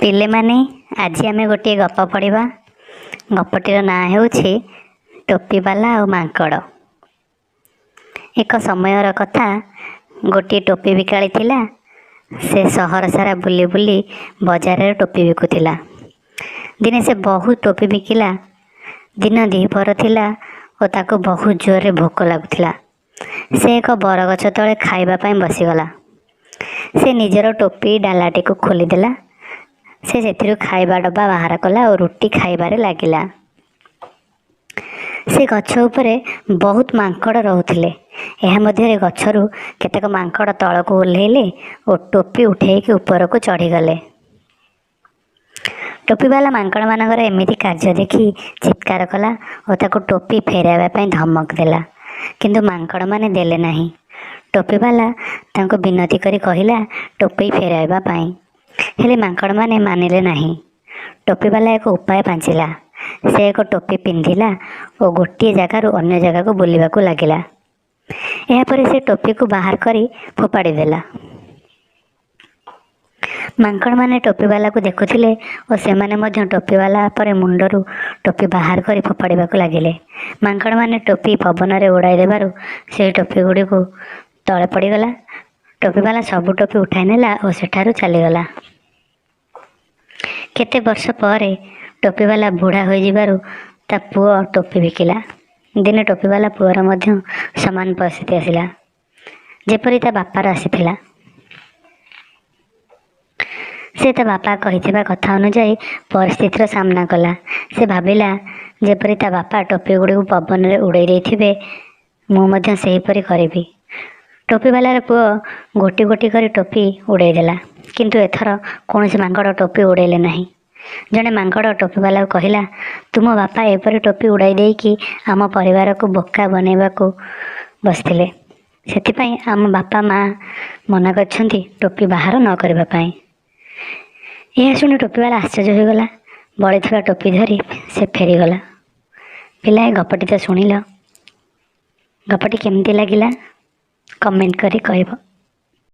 ପିଲେମାନେ, ଆଜି ଆମେ ଗୋଟିଏ ଗପ ପଢ଼ିବା। ଗପଟିର ନାଁ ହେଉଛି ଟୋପିବାଲା ଆଉ ମାଙ୍କଡ଼। ଏକ ସମୟର କଥା, ଗୋଟିଏ ଟୋପି ବିକାଳି ଥିଲା। ସେ ସହର ସାରା ବୁଲି ବୁଲି ବଜାରରେ ଟୋପି ବିକୁଥିଲା। ଦିନେ ସେ ବହୁତ ଟୋପି ବିକିଲା। ଦିନ ଦ୍ୱିପହର ଥିଲା ଓ ତାକୁ ବହୁତ ଜୋରରେ ଭୋକ ଲାଗୁଥିଲା। ସେ ଏକ ବରଗଛ ତଳେ ଖାଇବା ପାଇଁ ବସିଗଲା। ସେ ନିଜର ଟୋପି ଡାଲାଟିକୁ ଖୋଲିଦେଲା। ସେ ସେଥିରୁ ଖାଇବା ଡବା ବାହାର କଲା ଓ ରୁଟି ଖାଇବାରେ ଲାଗିଲା। ସେ ଗଛ ଉପରେ ବହୁତ ମାଙ୍କଡ଼ ରହୁଥିଲେ। ଏହା ମଧ୍ୟରେ ଗଛରୁ କେତେକ ମାଙ୍କଡ଼ ତଳକୁ ଓହ୍ଲେଇଲେ ଓ ଟୋପି ଉଠେଇକି ଉପରକୁ ଚଢ଼ିଗଲେ। ଟୋପିବାଲା ମାଙ୍କଡ଼ମାନଙ୍କର ଏମିତି କାର୍ଯ୍ୟ ଦେଖି ଚିତ୍କାର କଲା ଓ ତାକୁ ଟୋପି ଫେରାଇବା ପାଇଁ ଧମକ ଦେଲା। କିନ୍ତୁ ମାଙ୍କଡ଼ମାନେ ଦେଲେ ନାହିଁ। ଟୋପିବାଲା ତାଙ୍କୁ ବିନତି କରି କହିଲା ଟୋପି ଫେରାଇବା ପାଇଁ। ହେଲେ ମାଙ୍କଡ଼ମାନେ ମାନିଲେ ନାହିଁ। ଟୋପିବାଲା ଏକ ଉପାୟ ପାଞ୍ଚିଲା। ସେ ଏକ ଟୋପି ପିନ୍ଧିଲା ଓ ଗୋଟିଏ ଜାଗାରୁ ଅନ୍ୟ ଜାଗାକୁ ବୁଲିବାକୁ ଲାଗିଲା। ଏହାପରେ ସେ ଟୋପିକୁ ବାହାର କରି ଫୋପାଡ଼ି ଦେଲା। ମାଙ୍କଡ଼ମାନେ ଟୋପିବାଲାକୁ ଦେଖୁଥିଲେ ଓ ସେମାନେ ମଧ୍ୟ ଟୋପିବାଲା ପରେ ମୁଣ୍ଡରୁ ଟୋପି ବାହାର କରି ଫୋପାଡ଼ିବାକୁ ଲାଗିଲେ। ମାଙ୍କଡ଼ମାନେ ଟୋପି ପବନରେ ଉଡ଼ାଇ ଦେବାରୁ ସେହି ଟୋପିଗୁଡ଼ିକୁ ତଳେ ପଡ଼ିଗଲା। ଟୋପିବାଲା ସବୁ ଟୋପି ଉଠାଇ ନେଲା ଓ ସେଠାରୁ ଚାଲିଗଲା। କେତେ ବର୍ଷ ପରେ ଟୋପିବାଲା ବୁଢ଼ା ହୋଇଯିବାରୁ ତା ପୁଅ ଟୋପି ବିକିଲା। ଦିନେ ଟୋପିବାଲା ପୁଅର ମଧ୍ୟ ସମାନ ପରିସ୍ଥିତି ଆସିଲା, ଯେପରି ତା ବାପାର ଆସିଥିଲା। ସେ ତା ବାପା କହିଥିବା କଥା ଅନୁଯାୟୀ ପରିସ୍ଥିତିର ସାମ୍ନା କଲା। ସେ ଭାବିଲା, ଯେପରି ତା ବାପା ଟୋପିଗୁଡ଼ିକୁ ପବନରେ ଉଡ଼ାଇ ଦେଇଥିବେ, ମୁଁ ମଧ୍ୟ ସେହିପରି କରିବି। ଟୋପିବାଲାର ପୁଅ ଗୋଟି ଗୋଟି କରି ଟୋପି ଉଡ଼ାଇ ଦେଲା। କିନ୍ତୁ ଏଥର କୌଣସି ମାଙ୍କଡ଼ ଟୋପି ଉଡ଼ାଇଲେ ନାହିଁ। ଜଣେ ମାଙ୍କଡ଼ ଟୋପିବାଲାକୁ କହିଲା, ତୁମ ବାପା ଏପରି ଟୋପି ଉଡ଼ାଇ ଦେଇକି ଆମ ପରିବାରକୁ ବୋକା ବନାଇବାକୁ ବସିଥିଲେ। ସେଥିପାଇଁ ଆମ ବାପା ମା ମନା କରିଛନ୍ତି ଟୋପି ବାହାର ନ କରିବା ପାଇଁ। ଏହା ଶୁଣି ଟୋପିବାଲା ଆଶ୍ଚର୍ଯ୍ୟ ହୋଇଗଲା। ବଳିଥିବା ଟୋପି ଧରି ସେ ଫେରିଗଲା। ପିଲାଏ, ଗପଟି ତ ଶୁଣିଲ। ଗପଟି କେମିତି ଲାଗିଲା କମେଣ୍ଟ କରି କହିବ।